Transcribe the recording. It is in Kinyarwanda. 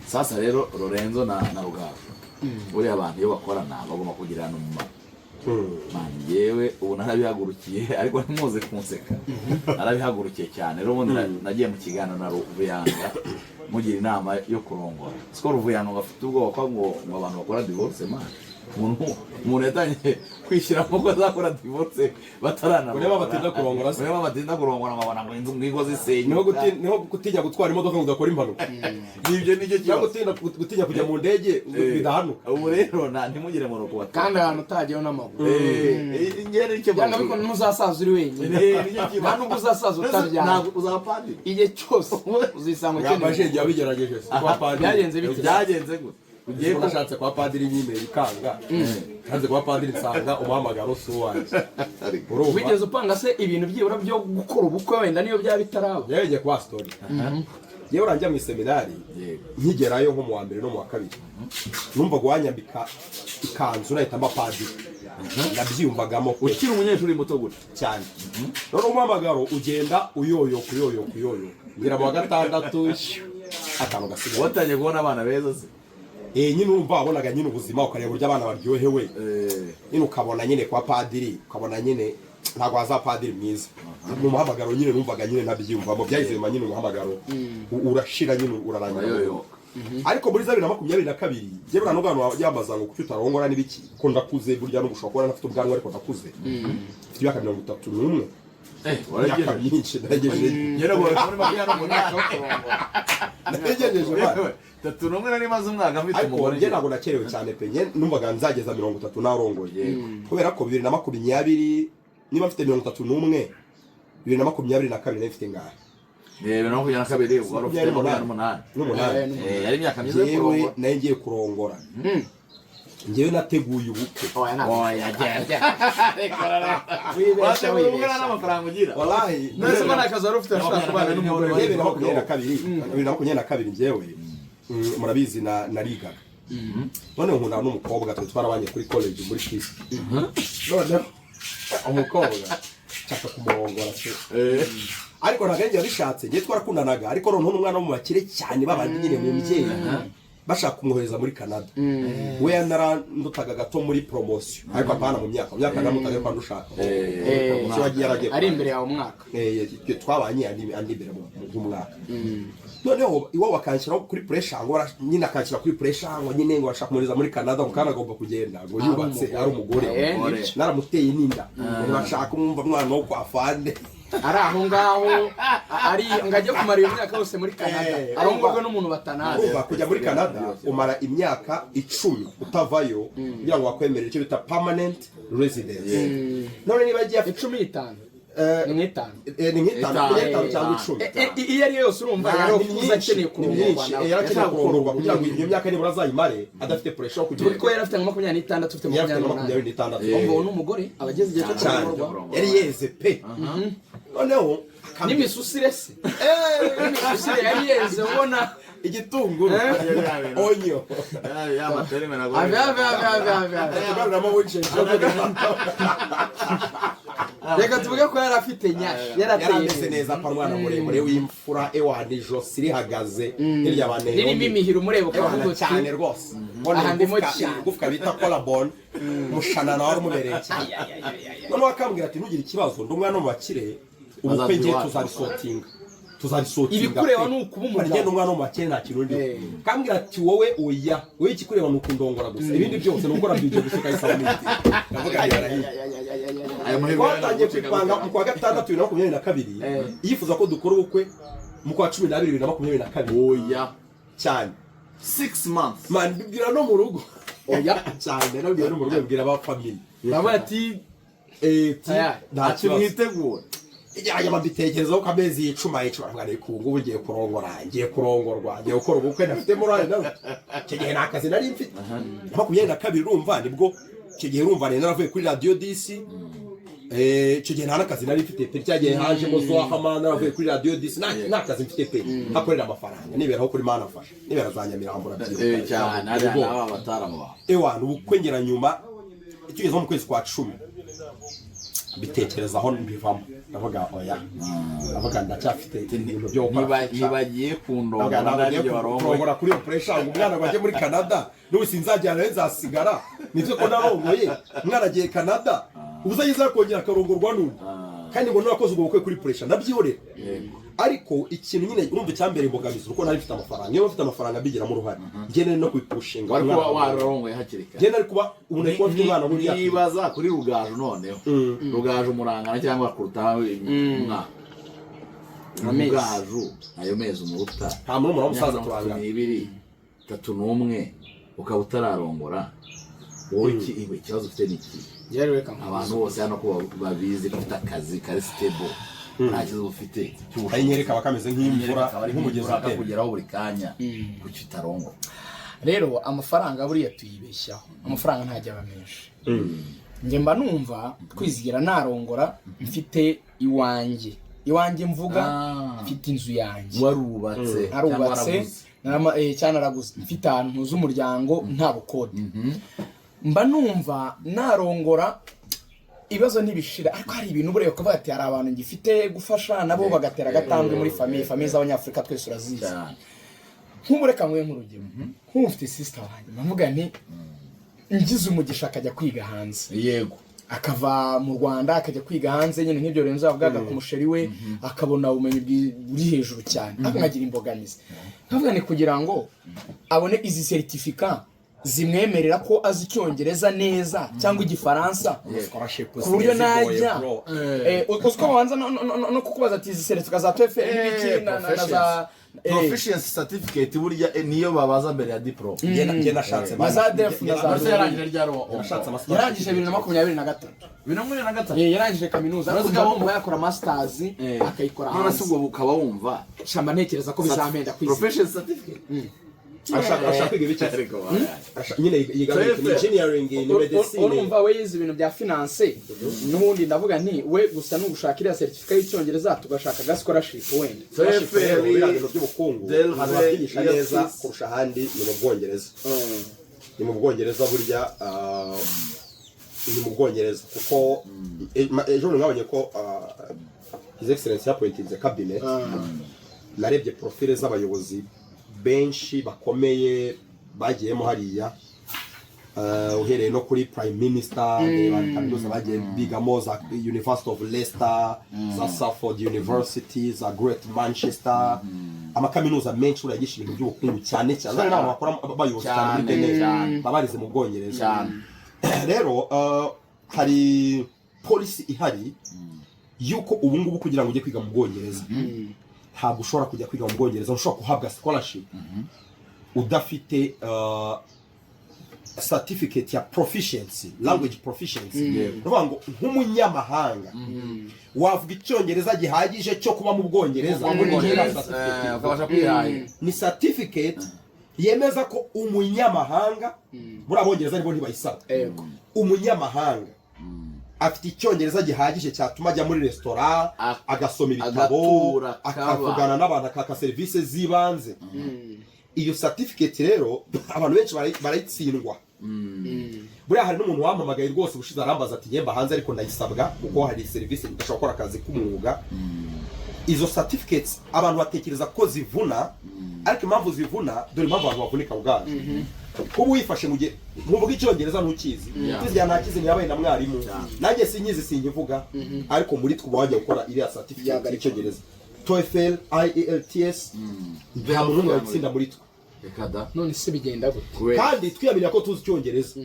Sasa rero, Lorenzo na Rugaju, buriya abantu iyo bakorana bagomba kugirana umumaro. Man, njyewe ubu narabihagurukiye, ariko ntimuze kunseka, narabihagurukiye cyane. Rero ubundi nagiye mu kiganiro na Ruvuyanga, mugira inama yo kurongora. Siko Ruvuyanga ngo afite ubwoba ko ngo abantu bakora divorce. Man, umuntu yatangiye kwishyiramo ko azakora divorce bataranarongora. Ureba batinda kurongora se? Ureba batinda kurongora, ngo babona ngo inzu ngo zisenyuka. Niho gutinya gutwara imodoka ngo udakora impanuka. Nibyo, nicyo Cyangwa kibazo. gutinya kujya mu ndege bidahanuka. Ubu rero ntimugire ngo ni ukubatera. Kandi ahantu utagiyeho n'amaguru. Njye nicyo Byanga bikunda ntuzasaza uri wenyine. Nicyo kibazo. Nta nubwo uzasaza utabyara. Ntabwo uzaba padiri. Igihe cyose uzisanga Yambaje ukeneye. igihe wabigerageje se kwa padiri? Byagenze bite? Byagenze gute? Ugiye Ugiye nashatse kwa padiri nyine bikanga. Nsanze kwa padiri, nsanga umuhamagaro si uwanjye. Urumva? Wigeze upanga se ibintu byibura byo gukora ubukwe, wenda niyo byaba bitaraba? Yewe, ngiye kuba story. Yewe, uranjya mu iseminari, nkigerayo nko mu wa mbere no mu wa kabiri, numvaga uwanyambika ikanzu nahita mba padiri. Nabyiyumvagamo pe. Ukiri umunyeshuri muto gutya? Cyane. Noneho umuhamagaro ugenda uyoyoka, uyoyoka, uyoyoka, ngera mu wa gatandatu, shyu, akantu gasigaye. Watangiye kubona abana beza se? Eh, nyine urumva wabonaga nyine ubuzima, ukareba uburyo abana baryohewe. Nyine ukabona nyine kwa padiri, ukabona nyine ntabwo waza padiri mwiza mu muhamagaro. Nyine numvaga nyine nabyiyumvamo, byahise nyuma nyine umuhamagaro urashira nyine, urarangira. Urayoyoka. Ariko muri za 2022, njye buriya nubwo abantu yambaza ngo kuki utarongora n'ibiki, ko ndakuze burya, n'ubu ushobora kubona ntafite ubwanwa ariko ndakuze, mfite imyaka 31. Imyaka Waragejeje. myinshi naregeje. Njye nabonye muri 28. Naregejeje, man. Yewe, 31 nari maze umwaka mfite Ariko umugore. njye ntabwo nakerewe cyane pe. Njye numvaga nzageza 30 narongoye, kubera ko 2020 niba mfite 31, 2022 nari mfite ngahe? 2022 ubwo wari ufite 28. N'umunani. Yari imyaka myiza yo Njyewe kurongora. nayo ngiye kurongora, njyewe nateguye ubukwe. Oya, ntabwo. Oya, genda. Wibeshya. Wateguye ubukwe Wibeshya. n'amafaranga ugira? Wallahi. None se ko nta kazi wari ufite, washobora kubana n'umugore? 2022, 2022 njyewe, murabizi na narigaga. None nkundana n'umukobwa twari twarabanye kuri college muri Kristo. Noneho umukobwa nshaka kumurongora se, ariko ntabwo ari njye wabishatse, njye twarakundanaga. Ariko noneho n'umwana wo mu bakire cyane, babandi nyine mu mbyeyi bashaka kumwohereza muri Canada. We narandutaga gato muri promotion, ariko apana mu myaka. Mu myaka naramutaga, ariko andushaka. Icyo wagiye yaragiye Ari imbere yawe umwaka. Twabanye andi imbere nk'umwaka. Noneho iwabo bakanshyiraho kuri pressure ngo nyine akanshyira kuri pressure ngo nyine ngo bashaka kumwohereza muri Canada, ngo kandi agomba kugenda, ngo yubatse ari umugore. Nibyo. Naramuteye n'inda, ngo bashaka umwumva mwana wo kwa fande. Ari aho ngaho, ari ngo ajye kumara iyo myaka yose muri Canada, arongorwe n'umuntu batanazi. Urumva, kujya muri Canada umara imyaka 10 utavayo kugira ngo bakwemerere icyo bita permanent residence. None niba agiye afite 10, 5. Ni nk'itanu. Ni nk'itanu. Itanu. Makumyabiri cyangwa 10. Iyo ari yo yose, urumva yari Ni ukuze myinshi, akeneye ni kurongorwa myinshi. nawe. Yari akeneye kurongorwa kugira ngo iyo myaka nibura azayimare adafite pressure yo kugira Turi ko yari afite nka 26, ufite Yari afite nka 28. 26. Urumva uwo ni umugore aba ageze igihe cyo Cyane. kurongorwa. Yari yeze pe. Noneho N'imisusire se, n'imisusire yari yeze ubona. Igitunguru, onyo. Ya materime. Ave, ave, ave, ave, ave, ave. Tugaruramo winjenje. Reka tuvuge ko yari afite nyashi, Yari yarateye ameze neza pa, umwana muremure w'imfura, ewana, ijosi rihagaze hirya ba ririmo Naomi. imihiro, umureba ukavuga Ewana, uti cyane rwose. Aha ndimo cyane. Igufwa bita collarbone, umushanana wari umubereye cyane. Noneho akambwira ati: "Ntugire ikibazo, ndi umwana wo mu bakire, ubukwe ngiye tuzabisortinga, tuzabisortinga Ibikureba pe." ni ukuba umugabo. Njye ni umwana wo mu bakire, nta kintu ndiho. Kambwira ati: "Wowe oya, wowe ikikureba ni ukundongora gusa, ibindi byose ni ugukora budget gusa ukayisaba imiti." Ndavuga nti: "Yarahiye." Ayo mahirwe. Twatangiye kwipanga mu kwa gatandatu 2022, yifuza ko dukora ubukwe mu kwa 12 2022. Oya. Cyane. 6 months. Man, mbibwira no mu rugo. Oya. Cyane, nabwira no mu rugo, mbibwira abafamily. Baba ati Ti, Tayari. nta Ati kibazo. mwitegure. Hanyuma mbitekerezaho ko amezi yicuma yicuma, ndavuga nti: "Ubu ngubu ngiye kurongora, ngiye kurongorwa, ngiye gukora ubukwe ntafite morale nawe." Icyo gihe nta kazi nari mfite. 22, urumva nibwo icyo gihe, urumva nari naravuye kuri Radiyo 10. Icyo gihe nta n'akazi nari mfite pe. Cya gihe hajemo Zohama, naravuye kuri Radiyo 10, nta kazi mfite pe, ntakorera amafaranga, niberaho kuri Mana afasha, nibera za Nyamirambo, urabyibuka. Cyane, hariya Ubwo. n'aba bataramu bawe. Ewana, ubukwe ngera nyuma tugeze nko mu kwezi kwa 10. Mbitekerezaho, mbivamo, ndavuga oya, ndavuga ndacyafite ibintu byo gukora. Ntibagiye Ndavuga kundongora, ntabwo ngiye nanjye barongoye. Kurongora kuri iyo pressure ngo umwana ngo ajye muri Canada, n'ubu sinzajyana nawe, nzasigara. Nibyo ko narongoye, umwana agiye Canada, ubu uzageze kongera akarongorwa n'undi, kandi ngo narakoze ubwo bukwe kuri pressure, ndabyihorera. Ariko ikintu nyine urumva icyambere imbogamizi uko nari mfite amafaranga, iyo mfite amafaranga mbigiramo uruhare, njye nari no kubipushinga. Wari kuba Umwana wararongoye hakiri kare. Njye nari kuba ubu, nari kuba mfite umwana muri ya Nibaza kuri Rugaju noneho. Rugaju murangana cyangwa kuruta umwaka? Amezi. Rugaju ayo mezi umuruta. Nta murumuna w'umusaza. Imyaka 32, Turangana. 31, ukaba utararongora wowe, ikibazo ufite ni iki? Njyewe reka nkubaze. Abantu bose hano ko babizi ko ufite akazi kari stable, nta kibazo ufite cy'ubushobozi. Akanyenyeri kaba kameze nk'imvura, Akaba ari nk'umugezi nk'imvura utemba. Kakugeraho buri kanya, kuki utarongora? Rero amafaranga buriya tuyibeshyaho, amafaranga ntajya aba menshi. Njye mba numva kwizigira narongora mfite iwanjye, iwanjye mvuga mfite inzu yanjye. Warubatse cyangwa Narubatse. waraguze? Cyangwa naraguze, mfite ahantu ntuzi umuryango, nta bukode. Mba numva narongora ibibazo ntibishira, ariko hari ibintu buriya kuvuga ati hari abantu ngifite gufasha nabo bagatera agatambwe muri famille, famille z'Abanyafurika twese urazizi. Cyane. Nk'ubu reka nguhe nk'urugero, nk'ubu mfite sister wanjye, ndavuga nti ngize umugisha akajya kwiga hanze, akava mu Rwanda akajya kwiga hanze nyine, nk'ibyo Renzo yavugaga ku musheri we, akabona ubumenyi buri hejuru cyane, ariko nkagira imbogamizi, nkavuga ni kugira ngo abone izi certificat zimwemerera ko azi Icyongereza neza cyangwa Igifaransa, Scholarship ku buryo zigoye, najya bro. Uzi ko babanza no kukubaza ati izi certificat za TOEFL n'ibiki na za Proficiency certificate burya niyo babaza mbere ya diplôme. Njye nashatse Na za DEF na za Mbese yarangije ryari Nashatse ama Yarangije 2023. 2023? Yarangije kaminuza, ariko Urazi ko wumva yakora masters akayikora None se hanze. ubwo ukaba wumva Shamba, ntekereza ko bizampenda kwizigira. Proficiency certificate. Ashaka kwiga ibiki? Ariko baraye. Nyine yiga TOEFL. ni engineering, ni medicine? Urumva we yize ibintu bya finance n'ubundi, ndavuga nti we gusa ni ugushaka iriya certificate y'Icyongereza, tugashaka aga scholarship wenda. Scholarship rero, TOEFL, biriya bintu by'ubukungu, Delve, ahantu babyigisha neza EFS. kurusha ahandi ni mu Bwongereza, ni mu Bwongereza burya, ni mu Bwongereza kuko ejo bundi mwabonye ko His Excellence yapointinze cabinet. Narebye profile z'abayobozi benshi bakomeye bagiyemo hariya, uhereye no kuri prime minister, ndeba kaminuza bagiye bigamo, za University of Leicester, za Salford University, za Great Manchester, amakaminuza menshi buriya yigisha ibintu by'ubukungu cyane cyane. Zari n'abantu bakora bayobozi cyane muri Cyane, Benin, cyane. baba barize mu Bwongereza. Cyane. Rero hari policy ihari yuko ubu ngubu kugira ngo ujye kwiga mu Bwongereza, ntabwo ushobora kujya kwiga mu Bwongereza, ushobora guhabwa scholarship udafite certificate ya proficiency, language proficiency. Ni ukuvuga ngo nk'umunyamahanga wavuga Icyongereza gihagije cyo kuba mu Bwongereza. Mu Bwongereza, ukabasha kwihahira. Ni certificate yemeza ko umunyamahanga, muri Abongereza nibo ntibayisaba, umunyamahanga afite Icyongereza gihagije cyatuma ajya muri resitora, agasoma ibitabo, agatura, akaba. Akavugana n'abantu, akaka serivisi z'ibanze. Iyo certificate rero abantu benshi barayitsindwa. Buriya hari n'umuntu wampamagaye rwose ubushize, arambaza ati yemba hanze ariko ndayisabwa kuko hari serivisi, ndashobora gukora akazi k'umwuga. Izo certificates abantu batekereza ko zivuna, ariko impamvu zivuna, dore impamvu abantu bavunika ubwazo: kuba uyifashe mu gihe ntuvuga Icyongereza, ntukizi. Tuzijya ntakizi, ntiyabaye na mwarimu. Nanjye sinkizi, sinkivuga, ariko muri twe uba wajya gukora iriya certificate y'Icyongereza, TOEFL, IELTS, nta muntu n'umwe wayitsinda muri twe. Reka da. None se bigenda gute? Kubera Kandi twiyamiriye ko tuzi Icyongereza.